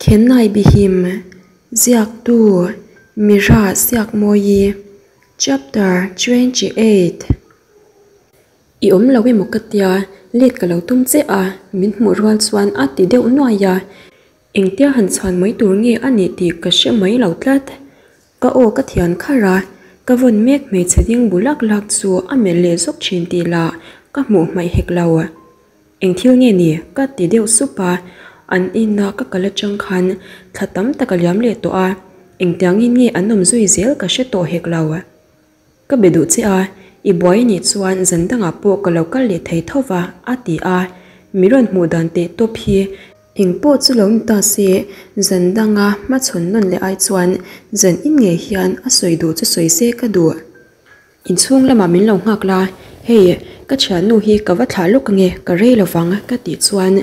Thenai Bihim, Ziaktu, Mira Siakmawi, Chapter 28. I awm lo emaw ka tia, let ka lo tum che a, min hmuh rual chuan a ti deuh nuai a. Engtia han chhuan mai tur nge a nih tih ka hre mai lo tlat. Ka aw ka thian kharh a, ka vawn mek hmeichhe ding bu lak lak chu a melh leh zawk thin tih lah ka hmuh hmaih hek lo. Eng thil nge ni? ka ti deuh sup a, an ina ka kal atang khan thla tam tak a liam leh tawh a, engtiangin nge an awm zui zel ka hre tawh hek lo. Ka be duh che a, i buai nih chuan zan dangah pawh ka lo kal leh thei tho va, a ti a, mi rawn hmuh dan teh tawp hi. Eng pawh chu lo ni ta se, zan danga hmachhawn nawn leh ai chuan zan in ngei hian a sawi duh chu sawi se ka duh. Inchhung lamah min lo nghak la, hei ka thiannu hi ka va thlah lawk ange, ka rei lo vang ka tih chuan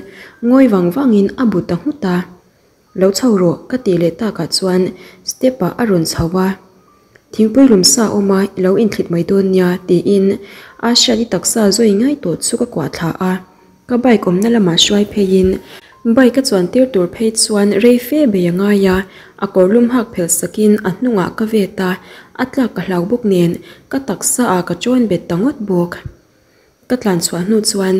ngawi vang vangin a bu ta nghut a. Lo chho rawh ka tih leh takah chuan step ah a rawn chho a, Thingpui lum sa awm a i lo inthlit mai dawn nia tiin Ashiani taksa zawi ngai tawh chu ka kuah thla a, ka bike awmna lamah hruai pheiin bike a chuan tir tur phei chuan rei fe bei a ngai a, a kawr lum hak phelh sakin a hnungah ka vet a, a tlak ka hlau bawk nen ka taksa ah ka chawn bet ta ngawt bawk. Ka tlan chhuah hnu chuan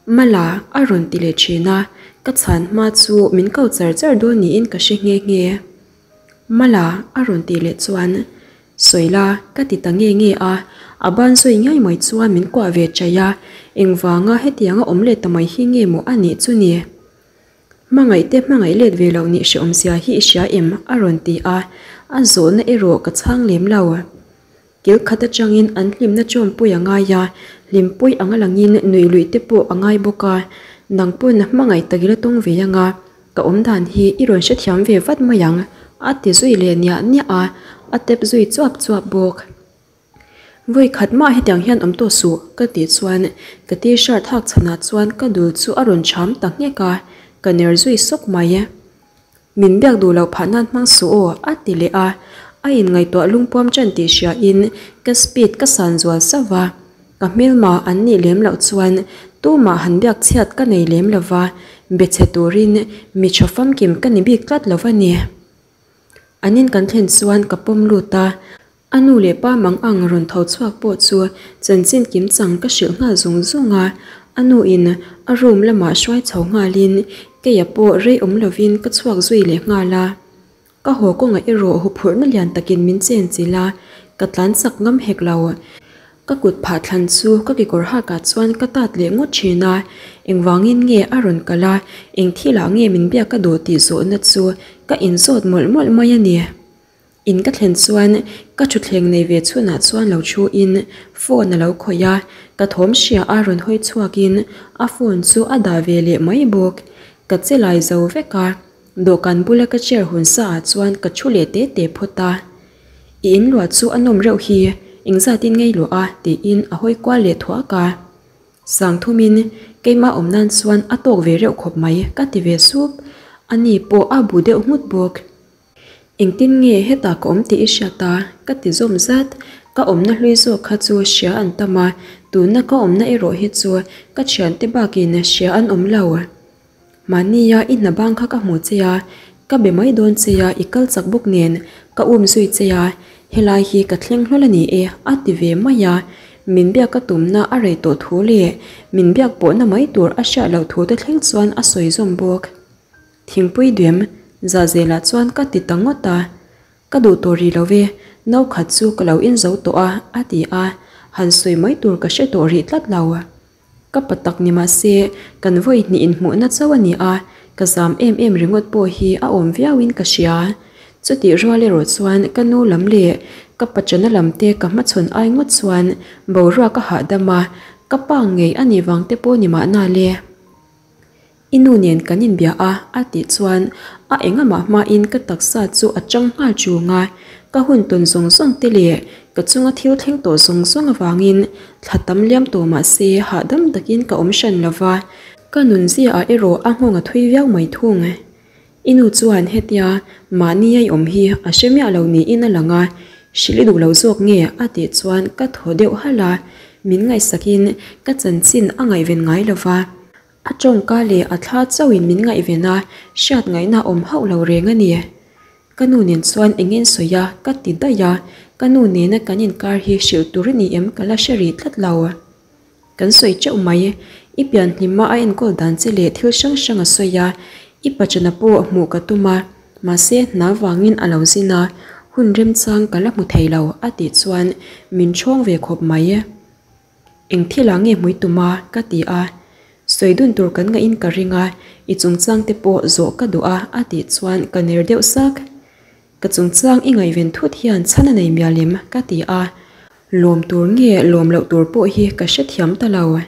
Mala a rawn ti leh thin a, ka chhan hma chu min ko char char dawn niin ka hre nghe nghe. Mala a rawn tih leh chuan Sawi la ka ti ta nge nge a, a ban sawi ngai mai chuan min kuah ve chaih a, engvanga hetianga awm leh ta mai hi nge maw a nih chu ni? Hmangaih te hmangaih let ve loh nih hrehawm zia hi i hria em? a rawn ti a, a zawhna erawh ka chhang lem lo. Kil khat atangin an hlimna chawmpui a ngai a, hlimpui anga langin nuih luih te pawh a ngai bawk a, nang pawn hmangaih tak ila tawng ve anga ka awm dan hi i rawn hrethiam ve vat mai ang a ti zui leh niah niah a, a tep zui chuap chuap bawk. Vawi khat mah hetiang hian awm tawh suh ka tih chuan ka t-shirt hak chhanah chuan ka dul chu a rawn cham ta nghek a, ka ner zui sawk mai. Min biak duh loh phah nan hmang suh aw, a ti leh a. A inngaihtuah lungpuam ṭan tih hriain ka speed ka san zual sauh va. Ka hmelma an nih lem loh chuan tumah han biak chhiat ka nei lem lo va, be chhe turin mi tha famkim ka ni bik tlat lo va ni. An in kan thlen chuan ka pawm lut a, A nu leh pa mang ang rawn tho chhuak pawh chu chanchin kim chang ka hrilh nghal zung zung a, a nu in a room lamah hruai chho nghalin keia pawh rei awm lovin ka chhuak zui leh nghal a. Ka haw kawngah erawh huphurhna lian takin min chen chilh a, ka tlan chak ngam hek lo. Ka kut phah thlan chu ka kekawr hakah chuan ka tat leh ngawt thin a, engvangin nge a rawn kal a, eng thilah nge min biak ka duh tih zawhna chu ka inzawt mawlh mawlh mai a ni. In ka thlen chuan ka thutthleng nei ve chhunah chuan lo thu in phone a lo khawih a, ka thawm hria a rawn hawi chhuak in a phone chu a dah ve leh mai bawk. Ka che lai zo vek a, dawhkan bula ka chair hun sa ah chuan ka thu leh te te phawt a. I in luah chu a nawm reuh hi, engzat in ngei luah a tiin a hawi kual leh thuak a. Sang thumin keimah awm nan chuan a tawk ve reuh khawp mai ka ti ve sup, ani pawh a bu deuh nghut bawk. Engtin nge hetah ka awm tih i hriat a? Ka ti zawm zat. Ka awmna hlui zawk kha chu hria an tam a, tuna ka awmna erawh hi chu ka thiante bakin hria an awm lo. Mahnia i hna bang kha ka hmu che a, ka be mai dawn che a, i kal chak bawk nen ka um zui che a, helai hi ka thleng hlawl a ni e a ti ve mai a. Min biak ka tumna a rei tawh thu leh min biak pawhna mai tur a hriat loh thu te thleng chuan a sawi zawm bawk. Thingpui duem Zahzelah chuan ka ti ta ngawt a, Ka duh tawh rih lo ve, no khat chu ka lo in zo tawh a, a ti a, han sawi mai tur ka hre tawh rih tlat lo. Ka pa tak ni mah se, kan vawi hnih inhmuhna chauh a ni a, ka zam em em ringawt pawh hi a awm viauin ka hria. Chutih rual erawh chuan ka nu lam leh ka pachana lam te ka hmachhawn ai ngawt chuan boruak a hahdam a, ka pa ngei a nih vang te pawh ni mahna le. I nu nen kan inbia a, a tih chuan a engamah hmain ka taksa chu a chang nghal chung a, ka hun tawn zawng zawng te leh ka chunga thil thleng tawh zawng zawng avangin thla tam liam tawh mah se hahdam takin ka awm hran lo va, ka nunzia ah erawh a nghawng a thui viau mai thung. I nu chuan hetia mahni a i awm hi a hre miah lo niin a lang a, hrilh i duh lo zawk nge a tih chuan ka thaw deuh halh a, min ngaihsakin ka chanchin a ngaihven ngai lo va. A tawngka leh a thla chauhin min ngaihven a, hriat ngaihna awm hauh lo reng a ni. Ka nu nen chuan eng in sawi a ka ti daih a, ka nu nena kan inkar hi hrilh tur a ni em ka la hre rih tlat lo. Kan sawi teuh mai, i pian hlima a enkawl dan che leh thil hrang hrang a sawi a, i pachana pawh hmuh ka tum a, mahse hna vangin a lo zin a, hun remchang ka la hmu thei lo a tih chuan min ṭhawng ve khawp mai. Eng thilah nge hmui tum a? ka ti a. Sawi dun tur kan ngaih in ka ring a, i chungchang te pawh zawh ka duh a a tih chuan ka ner deuh sak. Ka chungchang i ngaihven thut hian chhan a nei mial em? ka ti a. Lawm tur nge lawm loh tur pawh hi ka hrethiam ta lo.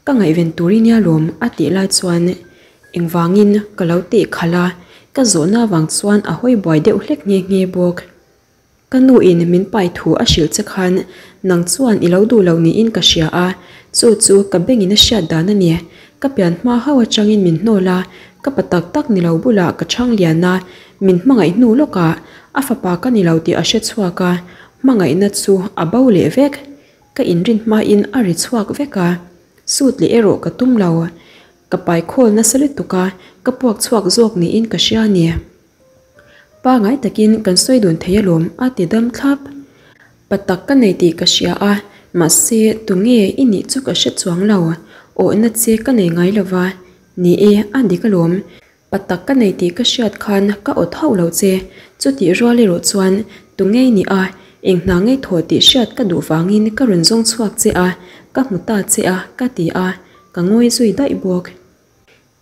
Ka ngaihven tur i nia lawm a tih lai chuan engvangin ka lo tih khalh a, ka zawhna avang chuan a hawi buai deuh hlek nghe nghe bawk. Ka nu in min pai thu a hrilh che khan nang chuan i lo duh lo niin ka hria a, chu chu ka bengin a hriat dan a ni. Ka pian hma hauh atangin min hnawl a, ka pa tak tak ni lo bulah ka chhang lian a, min hmangaih hnu lawkah a fapa ka ni lo tih a hre chhuak a, hmangaihna chu a bo leh vek. Ka inrin hmain a ri chhuak vek a, sut leh erawh ka tum lo. Ka pai khawl nasa lutuk a, ka puak chhuak zawk niin ka hria a ni. Pangai takin kan sawi dun thei alawm a ti dam thlap. Pa tak ka nei tih ka hria a, mahse tunge i nih chu ka hre chuang lo. Awhna che ka nei ngai lo va. Ni e, a dik alawm. Pa tak ka nei tih ka hriat khan ka awt hauh lo che. Chutih rual erawh chuan tunge i nih a, eng hna ngei thawh tih hriat ka duh vangin ka rawn zawng chhuak che a, ka hmu ta che a ka ti a, ka ngawi zui daih bawk.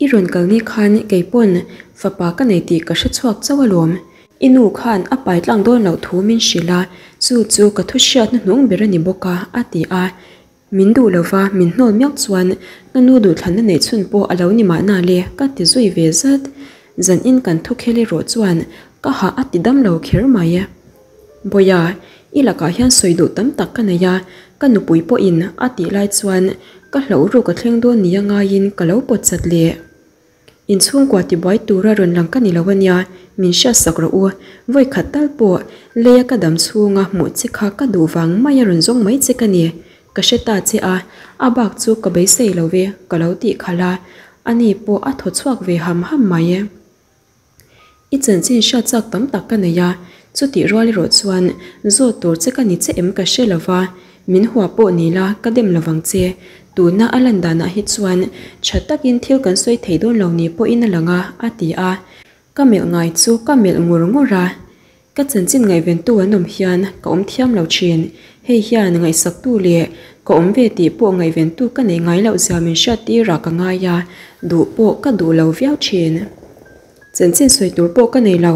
I rawn kal ni khan kei pawn fapa ka nei tih ka hre chhuak chauh alawm. I nu khan a pai tlang dawn loh thu min hrilh a, chu chu ka thu hriat hnuhnung ber a ni bawk a, a ti a. Min duh lova min hnawl miau chuan ka nu duhthlanna neih chhun pawh a lo ni mahna le ka ti zui ve zat. Zan in kan thu khel erawh chuan ka hah a ti dam lo kher mai. Bawia, i lakah hian sawi duh tam tak ka nei a, ka nupui pawhin a tih lai chuan ka hlauh ruk a thleng dawn nia ngaiin ka lo pawt chat leh. Inchhungkua tibuai tura rawn lang ka ni lo ania, min hriatsak rawh u. Vawi khat tal pawh leia ka dam chhunga hmuh che kha ka duh vang maia rawn zawng mai che ka ni. Ka hre ta che a, a bak chu ka beisei lo ve ka lo tih khalh a, ani pawh a thaw chhuak ve ham ham mai. I chanchin hriat chak tam tak ka nei a, chutih rual erawh chuan zawt tur che ka ni che em ka hre lo va, min hua pawh ni la ka dem lo vang che. Tuna a lan danah hi chuan tha takin thil kan sawi thei dawn lo ni pawhin a lang a, a ti a. Ka melh ngai chu ka melh ngur ngur a. Ka chanchin ngaihventu an awm hian ka awm thiam lo thin. Hei hian ngaihsaktu leh ka awm ve tih pawh ngaihventu ka nei ngai loh zia min hriat tirah ka ngai a, duh pawh ka duh lo viau thin. Chanchin sawi tur pawh ka nei lo,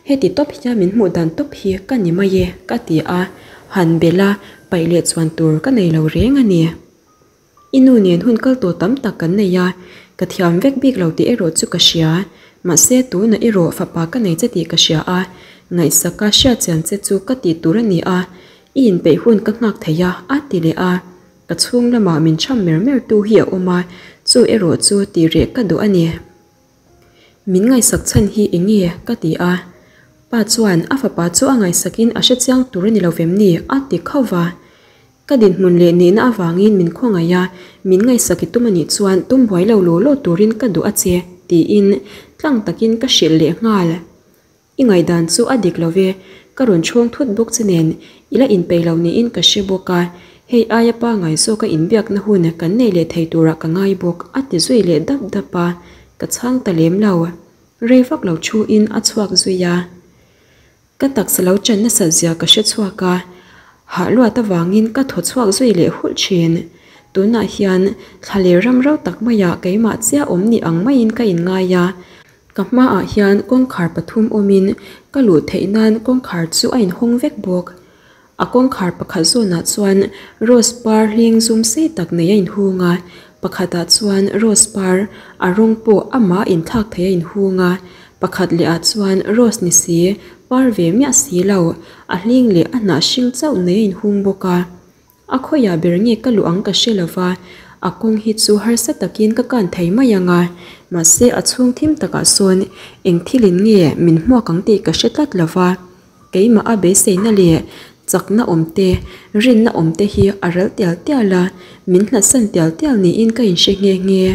heti tawp hian min hmuh dan tawp hi ka ni mai e ka ti a, han bela paih leh chuan tur ka nei lo reng a ni. I nu nen hun kal tawh tam tak kan nei a, ka thiam vek bik lo tih erawh chu ka hria. Mahse tunah erawh fapa ka nei che tih ka hria a, ngaihsaka hriatchian che chu ka tih tur a ni a, i inpeih hun ka nghak thei a, a ti leh a. Ka chhung lamah min cham mer mer tu hi a awm a, chu erawh chu tih reh ka duh a ni. Min ngaihsak chhan hi eng nge? ka ti a. Pa chuan a fapa chu a ngaihsakin a hrechiang tur a ni lo vem ni? a ti khauh va. Ka dinhmun leh nihna avangin min khawngaih a, min ngaihsak i tum anih chuan tum buai lo law law turin ka duh a che, tiin tlang takin ka hrilh leh nghal. I ngaihdan chu a dik lo ve, ka rawn chhawng thut bawk che nen i la inpeih lo niin ka hre bawk a, hei aia pangai zawka inbiakna hun kan nei leh thei turah ka ngai bawk, a ti zui leh dap dap a, ka chhang ta lem lo. Rei vak lo thuin a chhuak zui a. Ka taksa lo chan nasat zia ka hre chhuak a, hah luat avangin ka thaw chhuak zui leh hulh thin. Tunah hian thla leh ram rau tak maiah keimah chiah awm ni ang maiin ka inngai a. Ka hmaah hian kawngkhar pathum awmin ka luh theih nan kawngkhar chu a inhawng vek bawk. A kawngkhar pakhat zawnah chuan rose par hling zum sei tak nei a inhung a, pakhatah chuan rose par a rawng pawh amah inthlak thei a inhung a, pakhat lehah chuan rose ni si par ve miah si lo, a hling leh a hnah hring chauh nei a inhung bawk a. A khawiah ber nge ka luh ang ka hre lo va, a kawng hi chu harsa takin ka kan thei mai ang a, mahse a chhung thim takah sawn eng thilin nge min hmuak ang tih ka hre tlat lo va. Keimah a beiseina leh chakna awm te, rinna awm te hi a ral tial tial a, min hlatsan tial tial niin ka inhre nghe nghe.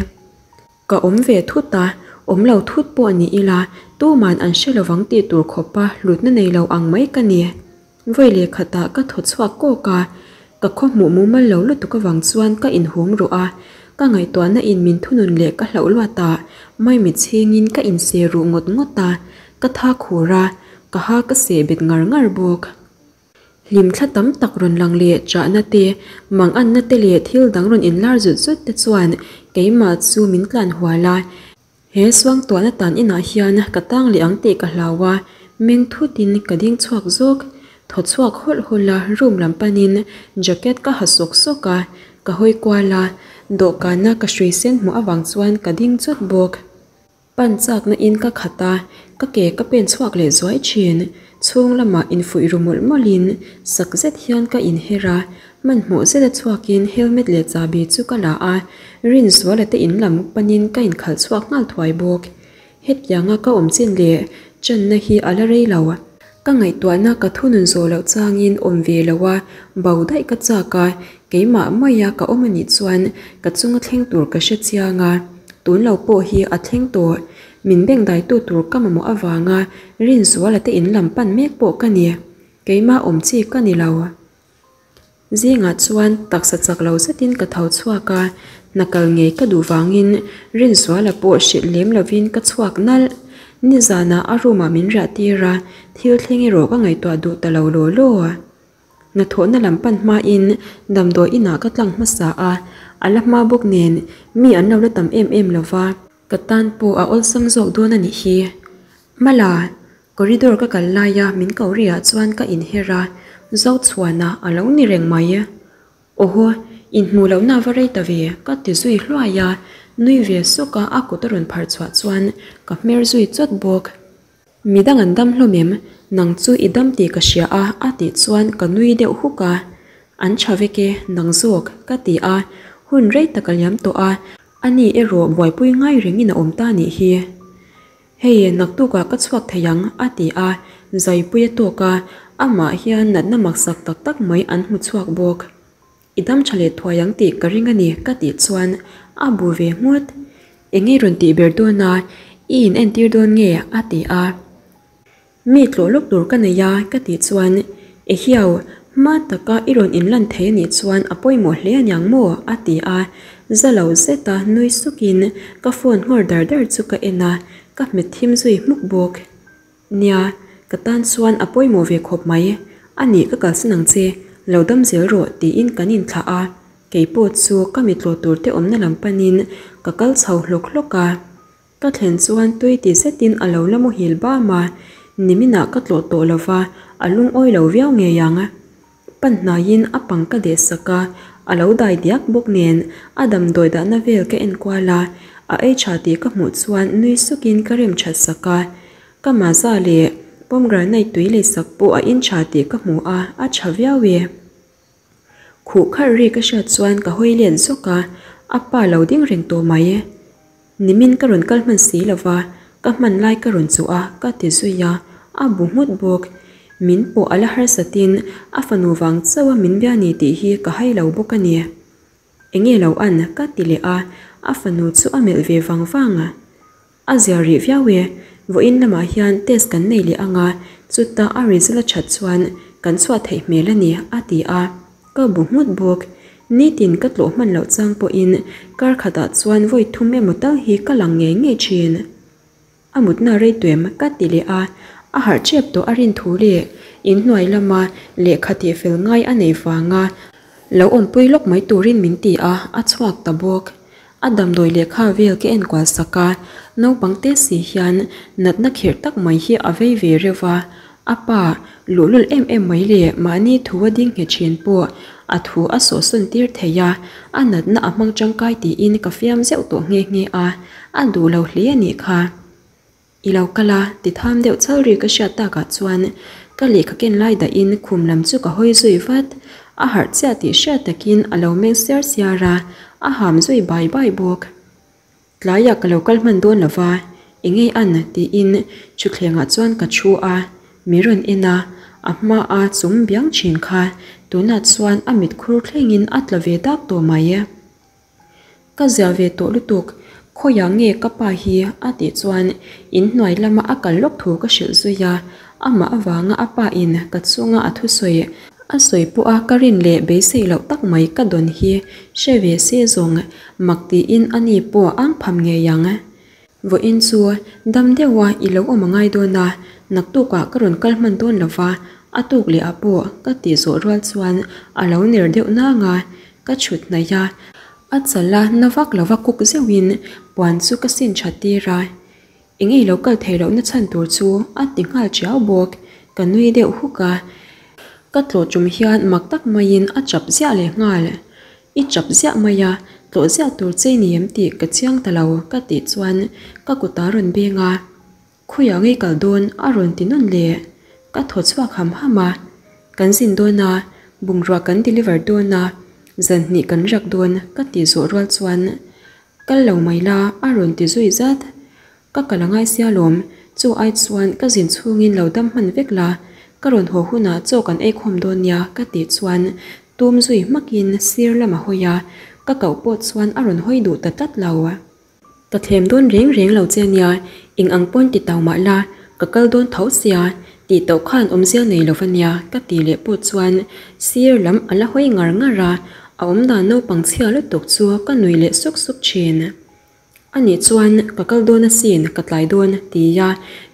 Ka awm ve thut a, awm lo thut pawh ni ila tuman an hre lovang tih tur khawpa hlutna nei lo ang mai ka ni. Vawi leh khatah ka thaw chhuak kawk a, ka khaw hmuh mumal lo lutuk avang chuan ka inhum ruh a, ka ngaihtuahna in min thunun leh ka hlauh luat a, maimit chhingin ka inseh ruh ngawt ngawt a, ka tha khur a, ka ha ka seh bet ngar ngar bawk. Hlimthla tam tak rawn lang leh chahna te, manganna te leh thil dang rawn inlar zut zut te chuan keimah chu min tlan hual a. He suangtuahna tan inah hian ka tang leh ang tih ka hlau a, meng thutin ka ding chhuak zawk. Thaw chhuak hawlh hawlh a room lam panin jacket ka ha sawk sawk a, ka hawi kual a, dawhkana ka hrui sen hmuh avang chuan ka ding chawt bawk. Pan chakna in ka khat a, ka ke ka pen chhuak leh zuai thin. Chhung lamah infuih ru mawlh mawlhin sak zet hian ka inher a, hmanhmawh zeta chhuakin helmet leh chahbi chu ka la a, Rinzuala te in lam panin ka inkhalh chhuak nghal thuai bawk. Hetianga ka awm chin leh channa hi a la rei lo. Ka ngaihtuahna ka thunun zawh loh changin awm ve lo a, bo daih ka chak a, keimah maia ka awm anih chuan ka chunga thleng tur ka hre chiang a, tun lo pawh hi a thleng tawh. Min bengdaitu tur ka mamawh avanga Rinzuala te in lam pan mek pawh ka ni. Keimah awm chi ka ni lo. Zingah chuan taksa chak lo zetin ka tho chhuak a, hna kal ngei ka duh vangin Rinzuala pawh hrilh lem lovin ka chhuak nalh. Nizanah a room ah min riah tir a, thil thleng erawh ka ngaihtuah duh ta lo law law. Hnathawhna lam pan hmain damdawi inah ka tlang hmasa a, a la hma bawk nen mi an lo la tam em em lova. Ka tan pawh a awlsam zawk dawn a nih hi. Mala, Corridor ka kal laia min ko riah chuan ka inher a, Zochhuana a lo ni reng mai. Awhaw, inhmuh lohna va rei ta ve, ka ti zui hluai a, nui ve sawk a a kut a rawn phar chhuah chuan ka hmer zui chawt bawk. Midang an dam hlawm em? Nang chu i dam tih ka hria a a tih chuan ka nui deuh huk a. An tha vek e, nang zawk, ka ti a, hun rei tak a liam tawh a, ani erawh buaipui ngai rengin a awm ta nih hi. Hei, naktukah ka chhuak thei ang, a ti a, zaipui a tawk a, amah hian natna maksak tak tak mai an hmu chhuak bawk. I dam tha leh thuai ang tih ka ring a ni, ka tih chuan a bu ve nghut. Eng nge rawn tih ber dawn a, i in entir dawn nge? a ti a. Mi tlawh lawk tur ka nei a, ka tih chuan, Ehiau, hma taka i rawn inlan thei a nih chuan a pawimawh hle aniang maw? a ti a, za lo zeta nui sukin ka phone nghawr dar dar chu ka en a, ka hmet thim zui hmuk bawk. Nia, ka tan chuan a pawimawh ve khawp mai. A nih ka kalsan ang che, lo dam zel rawh tiin kan inthlah a, keipawh chu ka mitlaw tur te awmna lam panin ka kal chho hlawk hlawk a. Ka thlen chuan tui ti zetin a lo la muhil bam a, niminah ka tlawh tawh lo va, a lungawi lo viau ngei ang. Pan hnaiin a pang ka deh sak a, a lo dai diak bawk nen a damdawi dahna vel ka en kual a, a ei tha tih ka hmuh chuan nui sukin ka rem that sak a. Ka maza leh pomegranate tui lei sak pawh a in tha tih ka hmu a, a tha viau e. Khuh kharh ri ka hriat chuan ka hawi let zawk a, a pa lo ding reng tawh mai. Nimin ka rawn kal hman si lo va, ka hman lai ka rawn chuh a, ka ti zui a, a bu nghut bawk. Min pawh a la harsatin a fanu vang chauh a min bia ni tih hi ka hai lo bawk a ni. Enge lo an? ka ti leh a, a fanu chu a melh ve vang vang a. A zia rih viau e, vawiin lamah hian test kan nei leh ang a, chuta a result a that chuan kan chhuah theih hmel a ni, a ti a. Ka bu nghut bawk. Nitin ka tlawh hman loh chang pawhin kar khatah chuan vawi thum emaw tal hi ka lang ngei ngei thin. A mutna rei tuem ka ti leh a, a harh tep tawh a rin thu leh inhnuai lama lehkha tihfel ngai a neih vanga lo awmpui lawk mai turin min ti a, a chhuak ta bawk. A damdawi lehkha vel ka enkual sak a, naupang te si hian natna khirh tak mai hi a vei ve reuh va, a pa luhlul em em mai leh mahni thu a ding nghet thin pawh a thu a sawhsawn tir thei a, a natna a hmang tangkai tiin ka fiam zeuh tawh nghe nghe a, a duh lo hle a nih kha. I lo kal a, ti tham deuh chal ri ka hriat takah chuan ka lehkha ken lai dahin khum lam chu ka hawi zui vat. A harh chiah tih hriat takin a lo meng siar siar a, a ham zui bai bai bawk. Tlaiah ka lo kal hman dawn lo va, engei an tiin thutthlengah chuan ka thu a, mi rawn en a, a hmaa chung biang thin kha tunah chuan a mitkhur thlengin a tla ve dak tawh mai. Ka zia ve tawh lutuk. Khawiah nge ka pa hi? a tih chuan inhnuai lama a kal lawk thu ka hrilh zui a, amah avanga a pa in ka chunga a thusawi a sawi pawha ka rin leh beisei loh tak mai ka dawn hi hre ve se zawng mak tiin ani pawh ang pham ngei ang. Vawiin chu dam deuha i lo awm a ngai dawn a, naktukah ka rawn kal hman dawn lo va, a tuk leh ah pawh ka tih zawh rual chuan a lo ner deuh nang a, ka chhut hnaih a, a chal a na vak lo va kuk zeuhin puan chu ka sin that tir a, eng ei lo kal theih lohna chhan tur chu a ti nghal chiau bawk, ka nui deuh huk a, ka tlawh tum hian mak tak maiin a chap ziah leh nghal. I chap ziah mai a, tlawh ziah tur che i ni em tih ka chiang ta lo ka tih chuan ka kut a rawn beng a, Khawiah ngei kal dawn a rawn ti nawn le. Ka thaw chhuak ham ham a, Kan zin dawn a, bungrua kan deliver dawn a, zan hnih kan riak dawn ka tih zawh rual chuan Kal lo mai la a rawn ti zui zat. Ka kal a ngai sia lawm, chu ai chuan ka zin chhungin lo dam hman vek la, ka rawn haw hunah chaw kan ei khawm dawn nia ka tih chuan tum zui hmakin sir lam a hawi a, ka koh pawh chuan a rawn hawi duh ta tlat lo. Ka thlem dawn reng reng lo che nia, eng ang pawn ti tau mah la, ka kal dawn tho sia, tih tawh khan awmzia nei lo va nia ka tih leh pawh chuan sir lam a la hawi ngar ngar a, a awmdan naupang chhia lutuk chu ka nui leh suk suk thin. Anih chuan ka kal dawn asin, ka tlai dawn tia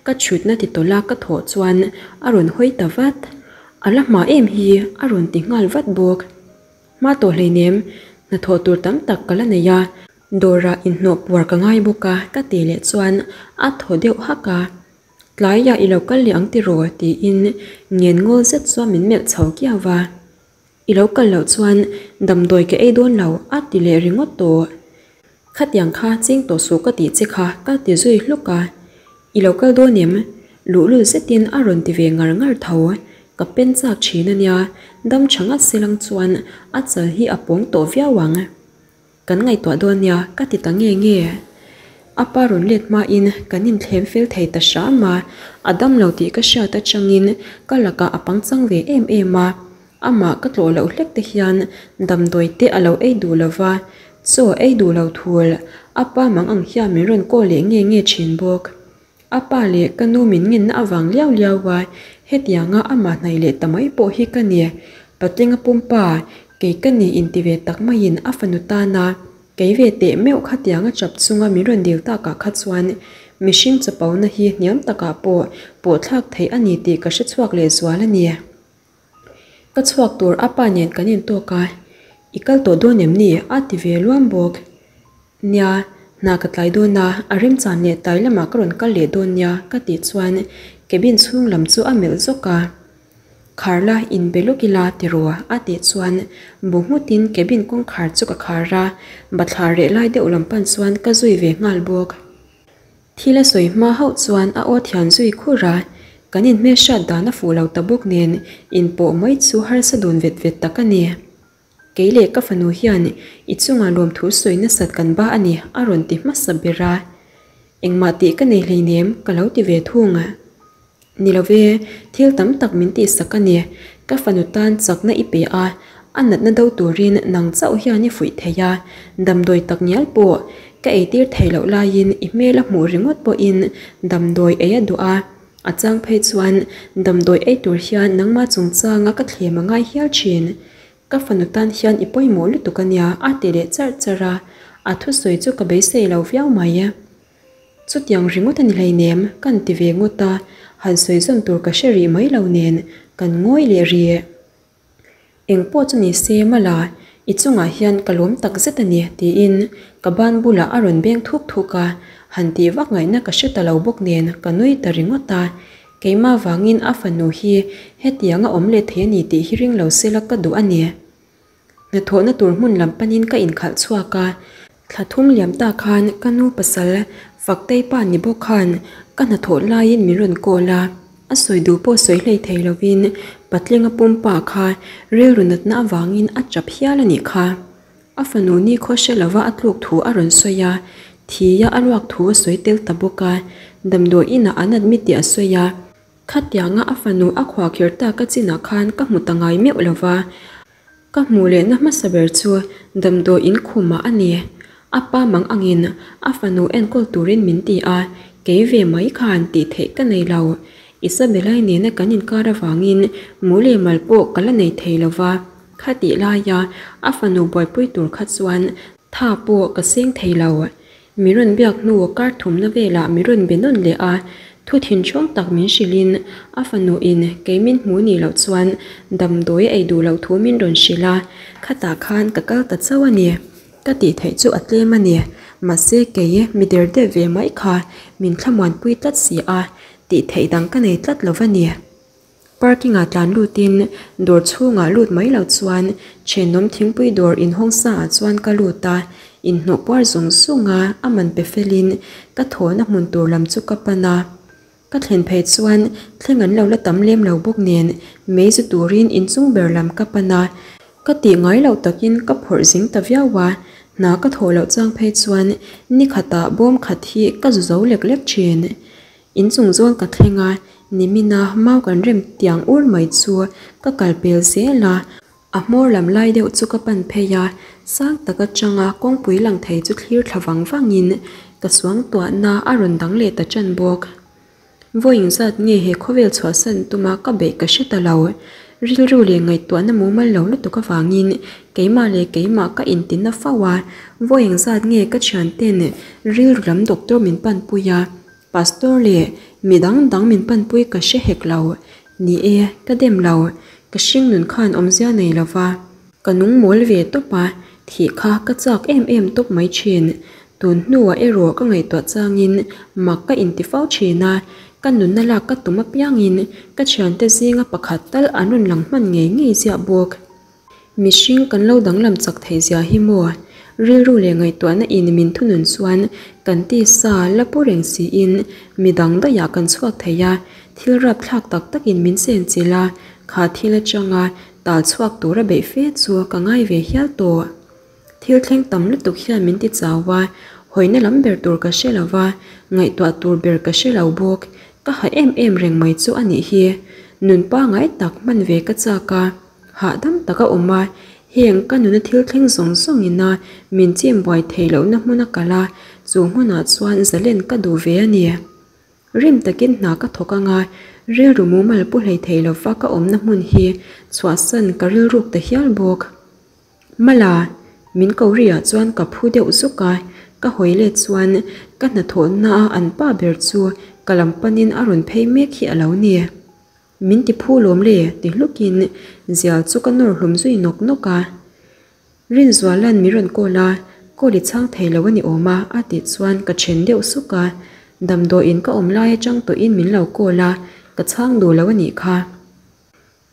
ka chhutna ti tawlh a ka thawh chuan a rawn hawi ta vat. A la hma em hi a rawn ti nghal vat bawk. Hma tawh hleinem, hnathawh tur tam tak ka la nei a, dawrah inhnawh puar ka ngai bawk a ka tih leh chuan a thaw deuh hak a. Tlaiah i lo kal leh ang tiraw tiin ngen ngawl zet chuan min melh chho kiau va. I lo kal loh chuan damdawi ka ei dawn lo a ti leh ringawt tawh. Khatiang kha ching tawh suh ka tih che kha ka ti zui hluk a. I lo kal dawn em? Luhlul zetin a rawn ti ve ngar ngar tho. Ka pen chak thin a nia, dam tha ngat silang chuan a chal hi a pawng tawh viau ang. Kan ngaihtuah dawn nia ka ti ta nge nge. A pa rawn let hmain kan inthlem fel thei ta hram a, a dam lo tih ka hriat atangin ka lakah a pangchang ve em em a. Amah ka tlawh loh hlek te hian damdawi te a lo ei duh lo va, chaw ei duh lo thul a pa mang ang hian min rawn call leh nge nge thin bawk. A pa leh ka nu min ngenna avang liau liau a, hetianga amah hnaih leh ta mai pawh hi ka ni. Patlinga pumpa, kei ka ni inti ve tak maiin a fanu tana kei ve teh meuh khatianga chap chunga min rawn dil takah kha chuan mihring chapona hi hniam takah pawh pawhthlak theih a ni tih ka hre chhuak leh zual a ni. Ka chhuak tur a pa nen kan intawk a, I kal tawh dawn em ni? a ti ve luam bawk. Nia, hna ka tlai dawn a, a remchan leh tlai lamah ka rawn kal leh dawn nia ka tih chuan cabin chhung lam chu a melh zawk a. Khar la, inbe lawk ila tiraw a tih chuan bu nghutin cabin kawngkhar chu ka khar a, bathlar reh lai deuh lam pan chuan ka zui ve nghal bawk. Thil a sawi hma hauh chuan a aw thian zui khur a, kan inhmelhriat dan a fuh lo ta bawk nen inpawh mai chu harsa dun vet vet tak a ni. Kei leh ka fanu hian i chungah lawmthu sawi nasat kan ba a ni a rawn ti hmasa ber a, engmah tih ka nei hleinem ka lo ti ve thung. Ni lo ve, thil tam tak min tihsak a ni. Ka fanu tan chakna i pe a, a natna do turin nang chauh hian i fuih thei a, damdawi tak ngial pawh ka eitir thei loh laiin i hmel a hmuh ringawt pawhin damdawi ei a duh a, a chang phei chuan damdawi ei tur hian nangmah chungchanga ka thlem a ngai hial thin. Ka fanu tan hian i pawimawh lutuk a nia a ti leh charh charh a, a thusawi chu ka beisei lo viau mai. Chutiang ringawt a ni hleinem, kan ti ve ngawt a, han sawi zawn tur ka hre rih mai lo nen kan ngawi leh rih. Eng pawh chu ni se Mala, i chungah hian ka lawm tak zet a ni tiin ka ban bulah a rawn beng thuk thuk a, han tih vak ngaihna ka hre ta lo bawk nen ka nui ta ringawt a, keimah vangin a fanu hi hetiang a awm leh thei a ni tih hi ring lo sela ka duh a ni. Hnathawhna tur hmun lam panin ka inkhalh chhuak a, thla thum liam ta khan ka nu pasal Faktei pa ni bawk khan ka hnathawh laiin min rawn call a, a sawi duh pawh sawi hlei thei lovin Patlinga pumpa kha rilru natna avangin a chap hial a nih kha. A fanu ni khaw hre lova a tluk thu a rawn sawi a, thia a ruak thu a sawi tel ta bawk a, damdawi inah an admit tih a sawi a. Khatianga a fanu a khuakhir tak a chinah khan ka hmu ta ngai meuh lova, Ka hmuh lehna hmasa ber chu damdawi in khumah a ni. A pa mang angin a fanu enkawl turin min ti a, kei ve mai khan tih theih ka nei lo. Isabella-i nena kan inkar avangin mu leh mal pawh ka la nei thei lo va, khatih laia a fanu buaipui tur kha chuan tha pawh ka seng thei lo. Mi rawn biak hnu kar thumna velah mi rawn be nawn leh a, thu thinchhawng tak min hrilhin a fanu in kei min hmu nih loh chuan damdawi a ei duh loh thu min rawn hrilh a, khatah khan ka kal ta chauh a ni. Ka tih theih chu a tlem a ni, mahse kei mi der deuh ve mai kha min thlamuanpui tlat si a, tih theih dang ka nei tlat lo va ni. Parking ah tlan lutin dawr chhungah lut mai lo chuan thenawm thingpui dawr inhawng sa ah chuan ka lut a, inhnawh puar zung zung a a man pe felin ka thawhna hmun tur lam chu ka pan a. Ka thlen phei chuan thleng an lo la tam lem lo bawk nen mei zu turin inchung ber lam ka pan a, ka tih ngai loh takin ka phawrh zing ta viau a, hna ka thawh loh chang phei chuan ni khatah bawm khat hi ka zu zo lek lek thin. Inchung zawl ka thleng a, nimina mau kan rem tiang ur mai chu ka kal pel zel a, a hmawr lam lai deuh chu ka pan phei a, sang tak atanga kawngpui lang thei chu thlir thla vang vangin ka suangtuahna a rawn dang leh ta ṭan bawk. Vawiin zat nge he khawvel chhuahsan tuma ka beih ka hre ta lo. Rilru leh ngaihtuahna mumal lo lutuk avangin keimah leh keimah ka intina fo a, vawiin zat nge ka thianten rilru lam doctor min panpui a, Pastor leh mi dang dang min panpui ka hre hek lo. Ni e, ka dem lo. Ka hringnun khan awmzia nei lo va. Ka nung mawl ve tawp a, thih kha ka chak em em tawp mai thin. Tun hnuah erawh ka ngaihtuah changin mak ka inti fo thin a, ka nunna lak ka tum apiangin ka thiante zinga pakhat tal an rawn lang hman ngei ngei ziah bawk. Mihring kan lo danglam chak theih zia hi maw? Rilru leh ngaihtuahna in min thunun chuan kan tisa la pu reng siin midang daihah kan chhuak thei a, thil rapthlak tak takin min chenchilh a, kha thil atanga tal chhuak tura beih fe chu ka ngai ve hial tawh. Thil thleng tam lutuk hian min ti chau a, hawina lam ber tur ka hre lo va, ngaihtuah tur ber ka hre lo bawk. Ka ha em em reng mai chu a nih hi. Nun pangai tak hman ve ka chak a. Hahdam tak a awm a, heng ka nuna thil thleng zawng zawng ina min chim buai theih lohna hmun a kal a, chu hmunah chuan zalen ka duh ve a ni. Rim takin hna ka thawk anga, rilru mumal pu hlei thei lova ka awmna hmun hi chhuahsan ka rilruk ta hial bawk. Mala, min ko riah chuan ka phu deuh zuk a, ka hawi let chuan ka hnathawhna a an pa ber chu ka lam panin a rawn phei mek hi a lo ni. Min ti phu lawm le ti hlukin zial chu ka nawr hlum zui nawk nawk a. Rinzuala'n mi rawn call a, call i chhang thei lo a ni awm a a tih chuan ka then deuh suk a. Damdawiin ka awm lai atang tawhin min lo call a, ka chhang duh lo a nih kha.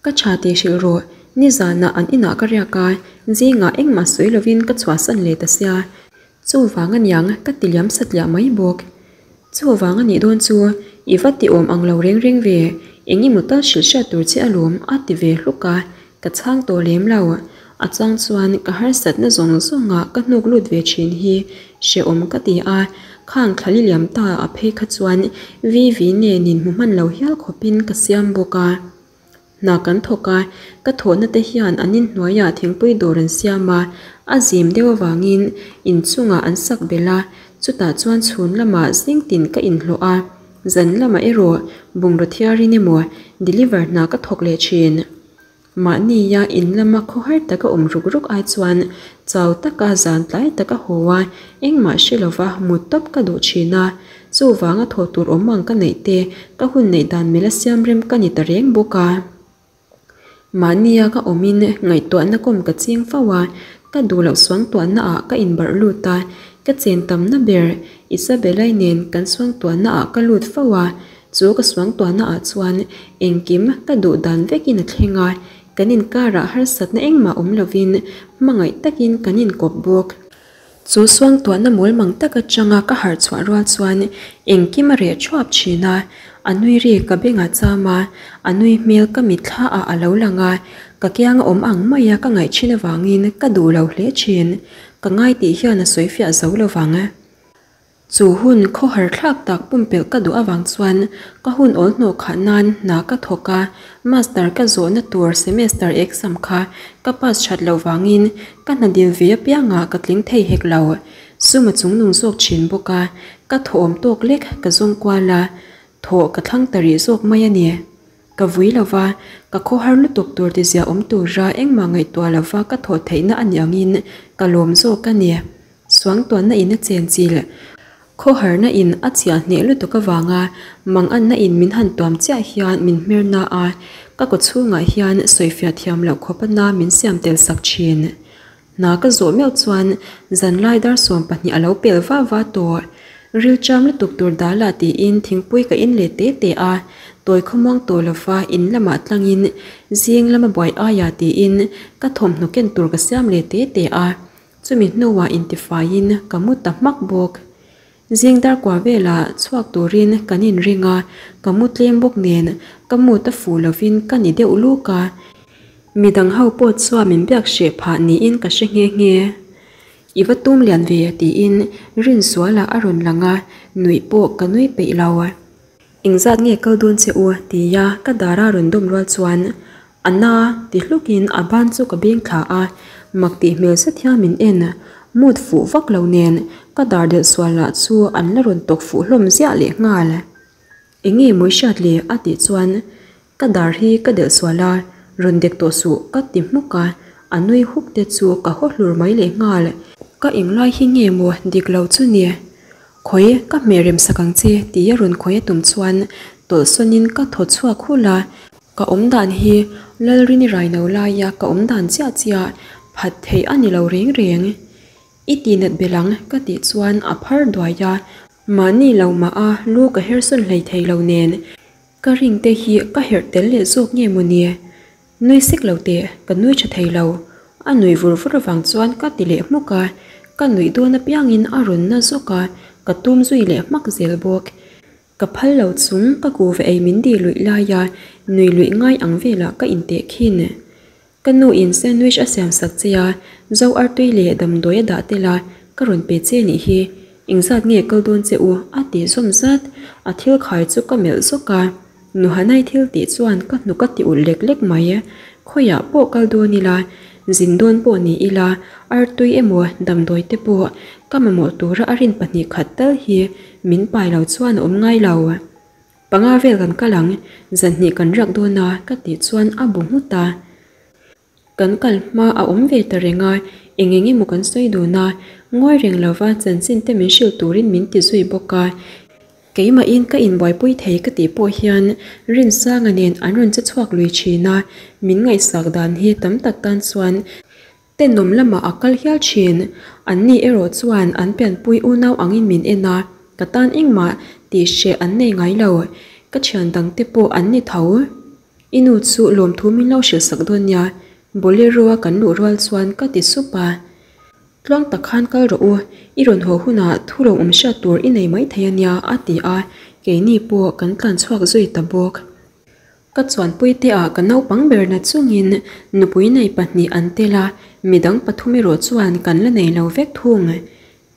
Ka tha tih hrilh rawh, nizanah an inah ka riak a, zingah engmah sawi lovin ka chhuahsan leh ta sia. Chuvang a niang ka ti liam satliah mai bawk. Chuvang a nih dawn chu i va ti awm ang lo reng reng ve, eng emaw tal hrilh hriat tur che alawm a ti ve hluk a, ka chhang tawh lem lo. A chang chuan ka harsatna zawng zawngah ka hnuk lut ve thin hi hrehawm ka ti a, khang thlali liam ta a phei kha chuan Vivi nen in hmu hman lo hial khawpin ka siam bawk a. Hna kan thawk a, ka thawhna te hian an inhnuaiah thingpui dawr an siam a, a zim deuh avangin inchungah an sak belh a, chutah chuan chhun lamah zing tin ka inhlawh a, zan lamah erawh bungraw thiarin emaw deliver hna ka thawk leh thin. Mahnia in lama khawhar taka awm ruk ruk ai chuan chau taka zan tlai taka haw a, engmah hre lova mut tawp ka duh thin a, Chuvanga thawh tur awm ang ka neih te, ka hun neih dan mila siam rem ka ni ta reng bawk a. Mahnia ka awmin ngaihtuahna kawm ka ching fo a, ka duh loh suangtuahna ah ka inbarh lut a, ka chen tamna ber Isabella-i nen kan suangtuahna ah ka lut fo a, chu ka suangtuahna ah chuan engkim ka duh dan vekin a thleng a, kan inkarah harsatna engmah awm lovin hmangaih takin kan inkawp bawk. Chu suangtuahna mawlmang tak atanga ka harh chhuah rual chuan engkim a reh thuap thin a, a nui ri ka bengah cham a, a nui hmel ka mitthla ah a lo lang a, ka kianga awm ang maia ka ngaih thin avangin ka duh lo hle thin. Ka ngai tih hian a sawi fiah zo lovang. Chu hun khawhar thlak tak pumpelh ka duh avang chuan ka hun awl hnawh khah nan hna ka thawk a, master ka zawhna tur semester exam kha ka pass that loh vangin ka hna dil ve apiangah ka tling thei hek lo. Sum a chungnung zawk thin bawk a, ka thawhawm tawk lek ka zawng kual a, thawh ka thlang ta rih zawk mai a ni. Ka vui lo va, ka khawhar lutuk tur tizia awm tura engmah ngaihtuah lova ka thawh theihna a nih angin ka lawm zawk a ni. Suangtuanna in a chenchilh. Khawharna in a chiah hneh lutuk avanga manganna in min han tuam chiah hian min hmer na a, ka kawchhungah hian sawifiah thiam loh khawp a na min siam tel sak thin. Hna ka zawh meuh chuan zanlai dar 20 a lo pel va va tawh. Rilcham lutuk tur dalah tiin thingpui ka in leh te te a, tawi khawmuang tawh lova in lamah tlangin zing lama buai aiah tiin ka thawmhnaw ken tur ka siam leh te te a, chumi hnuah intifaiin ka mu ta hmak bawk. Zing dar kua velah chhuak turin kan inring a, ka mu tlem bawk nen ka mut a fuh lovin ka ni deuh luk a. Midang ho pawh chuan min biak hreh phah niin ka hre nghe nghe. I va tum lian ve tiin Rinzuala a rawn lang a, nuih pawh ka nui peih lo. Engzat nge kal dawn che u? tia ka dara rawn dawm rual chuan A na ti hlukin a ban chu ka beng thla a, mak tih hmel zet hian min en. Mood fuh vak lo nen ka dar delh sual lah chu an la rawn tawk fuh hlawm ziah leh nghal. Enge mawi hriat le? a tih chuan ka dar hi ka delh sual a, rawn dek tawh suh ka ti hmuk a, a nui huk te chu ka haw hlur mai leh nghal. Ka englai hi nge maw dik lo chu ni? Khawi ka hmeh rem sak ang che tia rawn khawi a tum chuan tawlhsawnin ka thaw chhuak hulh a, ka awm dan hi Lalrini raino laia ka awm dan chiah chiah phat theih a ni lo reng reng. I tihnat belh ang ka tih chuan a phar duai a, mahni lo mah a lu ka hersawn hlei thei lo nen ka ring te hi ka herh tel leh zawk nge maw ni? Nui sek lo teh, ka nui tha thei lo. A nui vur vur avang chuan ka ti leh hmuk a, ka nuih dawn apiangin a rawn na zawk a, ka tum zui leh hmak zel bawk. Ka phal lo chung ka kuva ei min dih luih laia nui luih ngai ang velah ka inteh khin. Ka nu in sandwich a siam sak che a, zo artui leh damdawi a dah tel a, ka rawn pe che nih hi. Engzat nge kal dawn che u? a ti zawm zat. A thil khai chu ka melh zawk a. Nuhanai thil tih chuan ka hnuk a ti ulh lek lek mai. Khawiah pawh kal dawn ila, zin dawn pawh ni ila, artui emaw damdawi te pawh ka mamawh tura a rin 2 khat tal hi min pai lo chuan a awm ngai lo. Panga vel kan kal ang, zan hnih kan riak dawn a ka tih chuan a bu nghut a. Kan kal hma a awm ve ta reng a, eng eng emaw kan sawi dun a, ngawi reng lova chanchin te min hrilh turin min ti zui bawk a. Keimahin ka inbuaipui thei ka tih pawh hian Rinsanga nen an rawn che chhuak lui thin a, min ngaihsak dan hi tam tak tan chuan tenawm lamah a kal hial thin. Anni erawh chuan an pianpui unau angin min en a, ka tan engmah tih hreh an nei ngai lo. Ka thian dangte pawh an ni tho. I nu chu lawmthu min lo hrilh sak dawn nia, Bolero a kan luh rual chuan ka ti sup a. Tluang tak khan kal rawh u, i rawn haw hunah thu lo awm hriat tur i nei mai thei a nia a ti a, keini pawh kan tlan chhuak zui ta bawk. Ka chuanpui te ah ka naupang ber na chungin nupui nei pahnih an tel a, midang pathum erawh chuan kan la nei lo vek thung.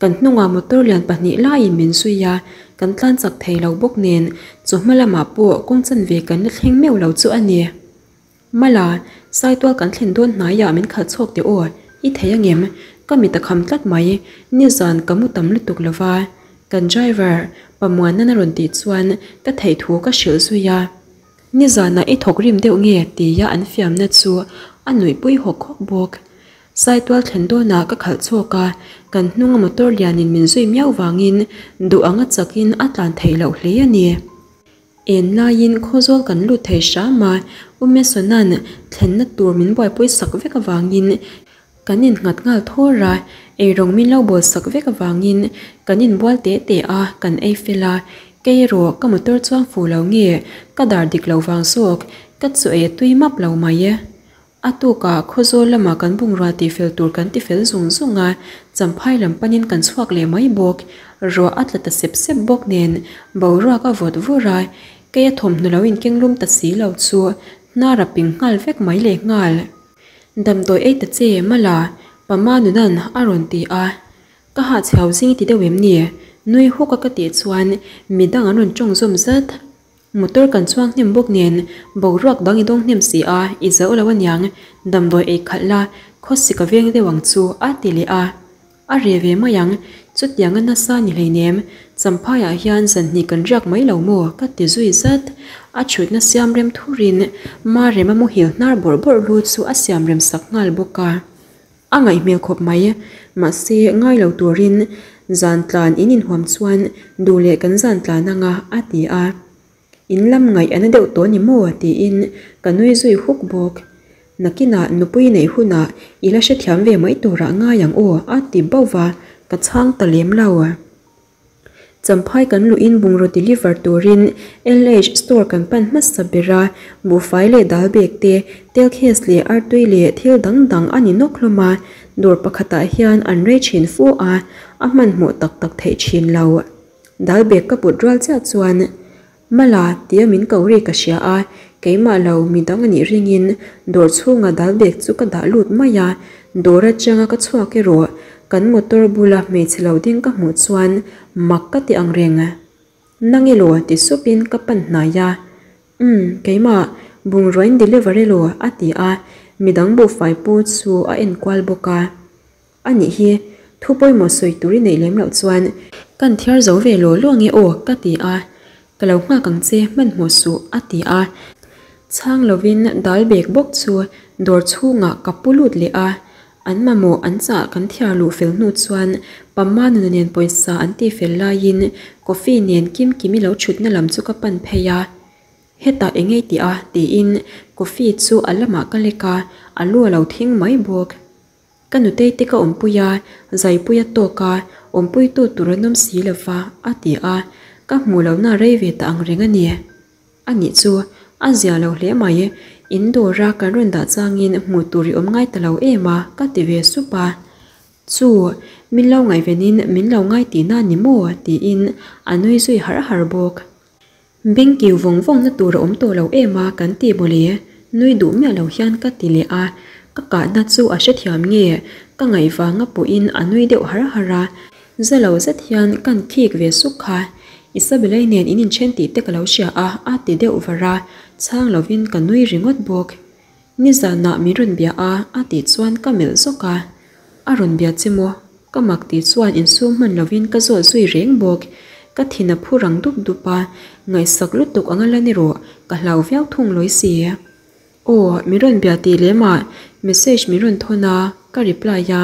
Kan hnungah motor lian pahnih laiin min zui a, kan tlan chak thei lo bawk nen chawhma lamah pawh kawng chanve kan la thleng meuh lo chu a ni. Mala, Saitual kan thlen dawn hnaiah min khalh chhuak teh aw, i thei angem? Ka mit a kham tlat mai, nizan ka mu tam lutuk lo va. Kan driver, Pamuanan a rawn tih chuan ka theih thu ka hrilh zui a. Nizanah i thawk rim deuh nge? tia an fiamna chu a nuihpui hawk hawk bawk. Saitual thlen dawnah ka khalh chhuak a, kan hnunga motor lianin min zui miau vangin duh anga chakin a tlan theih loh hle a ni. En laiin Khawzawl kan lut thei hram a, U Mason-a'n thlenna tur min buaipui sak vek avangin kan innghat nghal thawr a, eirawng min lo bawl sak vek avangin kan inbual te te a, kan ei fel a. Kei erawh ka motor chuang fu lo nge ka dar dik lo vang zawk, ka chu ei a tui map lo mai. A tukah Khawzawl lamah kan bungrua tihfel tur kan tifel zung zung a, Champhai lam panin kan chhuak leh mai bawk. Ruah a tla ta sep sep bawk nen boruak a vawt vur a, kei a thawmhnaw lo inkeng lum ta si lo chu hnar a ping nghal vek mai leh nghal. Damdawi ei ta che Mala, Pama nunan a rawn ti a. Ka hah chhiau zing ti deuh em ni? Nui huk a ka tih chuan midang an rawn tawng zawm zat. Motor kan chuang hnem bawk nen boruak dang i dawng hnem si a, i zo lo aniang, damdawi ei khalh la, khawsik a veng deuh ang chu a ti leh a. A reh ve mai ang, chutiang a nasa ni hleinem, Champhaiah hian zanhnih kan riak mai lo maw ka ti zui zat. A chhutna siam rem thurin Marema muhil hnar bawrh bawrh lu chu a siam rem sak nghal bawk a. A ngaih hmel khawp mai, mahse ngai lo turin zan tlan in inhuam chuan duh leh kan zan tlan anga a ti a. In lam ngaih a na deuh tawh ni maw? tiin ka nui zui huk bawk. Nakinah nupui neih hunah i la hrethiam ve mai turah ngai ang aw a ti bauh va, ka chhang ta lem lo. Champhai kan luhin bungraw deliver turin LH store kan pan hmasa ber a, buhfai leh dal bag te, tel case leh artui leh thil dang dang a ni nawk hlawm a, dawr pakhatah hian an rei thin fu a, a hmanhmawh tak tak theih thin lo. Dal bag ka put rual chiah chuan Mala tia min ko ri ka hria a, keimah lo midang a nih ringin dawr chhunga dal bag chu ka dah lut mai a, dawr atanga ka chhuak erawh kan motor bula hmeichhe lo ding ka hmuh chuan mak ka ti ang reng. Nang elaw ti supin ka pan hnai a, Umm keimah bungrua in deliver elaw a ti a, midang buhfai pu chu a enkual bawk a. A nih hi, thu pawimawh sawi tur i neih lem loh chuan kan thiar zo ve law law nge aw ka ti a, ka lo nghak ang che hmanhmawh suh a ti a, chhang lovin dal bag bawk chu dawr chhungah ka pu lut leh a, an mamawh an chah kan thiar luh fel hnu chuan Pamma nuna nen pawisa an tih fel laiin coffee nen Kimkimi lo thutna lam chu ka pan phei a. Hetah eng ei tih a? tiin coffee chu a lamah ka lek a, a lu a lo thing mai bawk. Ka nutei te ka awmpui a, zaipui a tawk a, awmpuitu tur an awm si lo va, a ti a, ka hmuh lohna a rei ve ta ang reng a ni. A nih chu, a zia lo hle mai, in dawra kan rawn dah changin hmuh tur i awm ngai ta lo em a, ka ti ve sup a. Chu, min lo ngaihvenin min lo ngai tihna a ni maw? tiin a nui zui harh harh bawk. Beng kiu vawng vawngna tur a awm tawh lo em a kan ti mawle, nui duh miah lo hian ka ti leh a, ka kahna chu a hrethiam nge ka ngaih vanga pawhin a nui deuh har har a, za lo zet hian kan khik ve suk kha, Isabella-i nen in inthen tih te ka lo hria a a ti deuh var a, chhang lovin ka nui ringawt bawk. Nizanah min rawn bia a a tih chuan ka melh zawk a, a rawn bia che maw? Ka mak tih chuan insum hman lovin ka zawt zui reng bawk. Ka thin a phu rang dup dup a, ngaihsak lutuk anga lan erawh ka hlau viau thung lawi si. Aw, min rawn bia tih lem ah message min rawn thawn a, ka reply a,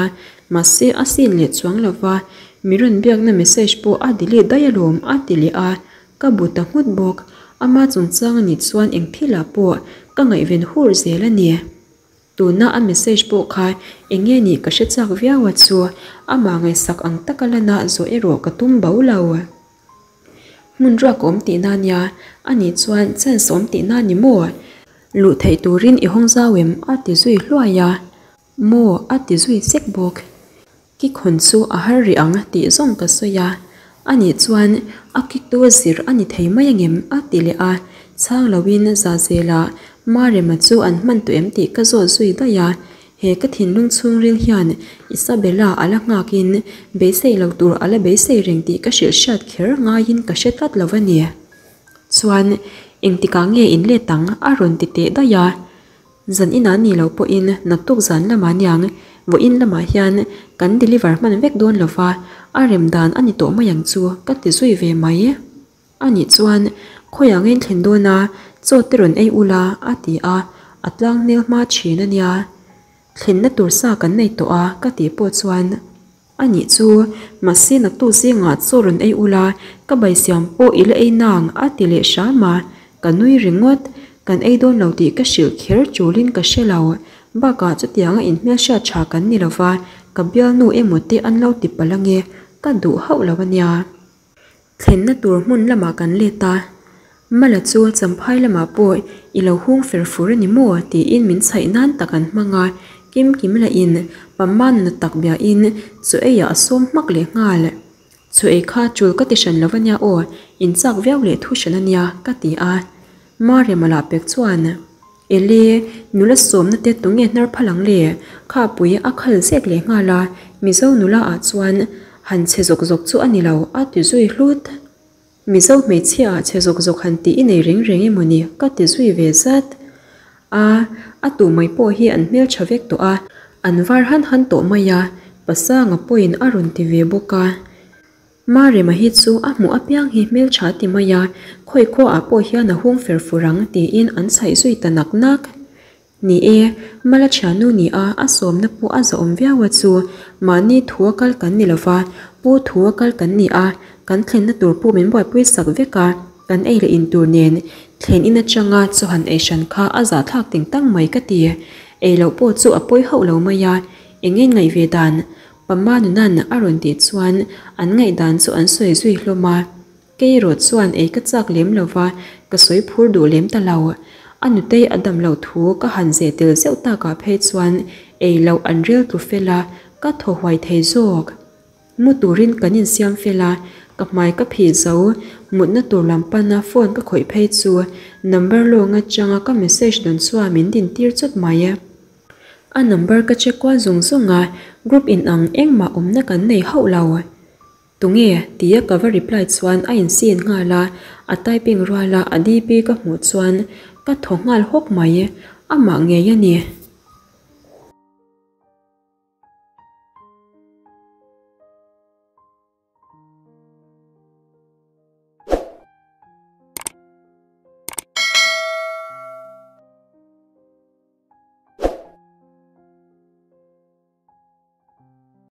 mahse a sin leh chuang lova, min rawn biakna message pawh a delete daih alawm a ti leh a, Ka bu ta nghut bawk. Ama chungchang a nih chuan eng thilah pawh ka ngaihven hur zel a ni. Tuna a message pawh kha eng nge nih ka hre chak viau a chu amah ngaihsak ang taka lana zawh erawh ka tum bo lo. Hmun ruak awm tihna nia, a nih chuan chance awm tihna ni maw? Luh theih turin i hawng zau em? a ti zui hluai a. Maw? a ti zui sek bawk. Kikhawn chu a har rih ang tih zawng ka sawi a, ani chuan a kiktu zir a ni thei mai angem a ti leh a, chhang loin Zazela Marema chu an hman tawh em tih ka zawt zui daih a, he ka thinlung chhungril hian Isabella a la nghakin beisei lo tur a la beisei reng tih ka hrilh hriat kher ngaiin ka hre tlat lo a ni. Chuan engtikah nge in let ang a rawn ti teh daih a. Zan inah ni lo pawhin naktuk zan lamah niang vawiin lamah hian kan deliver hman vek dawn lova, a rem dan a ni tawh mai ang chu ka ti zui ve mai. A nih chuan khawiah nge in thlen dawn a, chaw te rawn ei ula a ti a, a tlang hmel hma thin a nia. Thlenna tur sa kan nei tawh a ka tih pawh chuan. A nih chu, mahse naktuk zingah chaw rawn ei ula, ka bai siam pawh i la ei nang a ti leh hram a, ka nui ringawt, kan ei dawn lo tih ka hrilh kher chulin ka hre lo, bakah chutianga inhmelhriat tha kan ni lova, ka bialnu emaw te an lo ti palh ange, ka duh hauh lo a nia. Thlenna tur hmun lamah kan let a, Mala chu Champhai lamah pawh i lo hung fer fur a ni maw? tiin min chhaih nan tak an hmang a, Kimkim lahin Pamman na tak biain chaw eiah a sawm hmak leh nghal. Chaw ei kha tul ka ti hran lo a nia aw, in chak viau leh thu hran a nia, ka ti a. Marema lah pek chuan. Ele, nula sawmna te tunge hnar phal ang le? Khapui a khal zek leh nghal a, Mizo nula ah chuan Han chhe zawk zawk chu a ni lo a ti zui hlut. Mizo hmeichhia ah chhe zawk zawk han tih i nei reng reng emaw ni ka ti zui ve zat. A, a tu mai pawh hi an hmeltha vek tawh a, an var han han tawh mai a, Pasanga pawhin a rawn ti ve bawk a. Marema hi chu a hmuh apiang hi hmeltha ti mai a, khawi khua ah pawh hian a hung fer fur ang tiin an chhaih zui ta nak nak. Ni e, Mala thiannu ni a, a sawmna pawh a zahawm viau a chu, mahni thu a kal kan ni lova, pu thu a kal kan ni a, kan thlenna tur pawh min buaipui sak vek a, kan ei leh in tur nen thlen in atanga chaw han ei hran kha a zahthlak ting tang mai ka ti. Ei loh pawh chu a pawi hauh lo mai a, eng nge ngaih ve dan? Pama nunan a rawn tih chuan an ngaihdan chu an sawi zui hlawm a. Kei erawh chuan ei ka chak lem lo va, ka sawi phur duh lem ta lo. A nutei a dam loh thu ka han zeh tel zeuh takah phei chuan ei loh an rel tlu fel a, ka thaw huai thei zawk. Mu turin kan insiam fel a, ka hmai ka phih zo. Mutna tur lam pana phone ka khawih phei chu number lawng atanga ka message dawn chuan min din tir chawt mai. A number ka check kual zung zung a, group inang engmah awmna kan nei hauh lo. Tunge? tia ka va reply chuan a insin nghal a, a typing ruala a DP ka hmuh chuan ka thaw nghal hawk mai. Amah ngei a ni.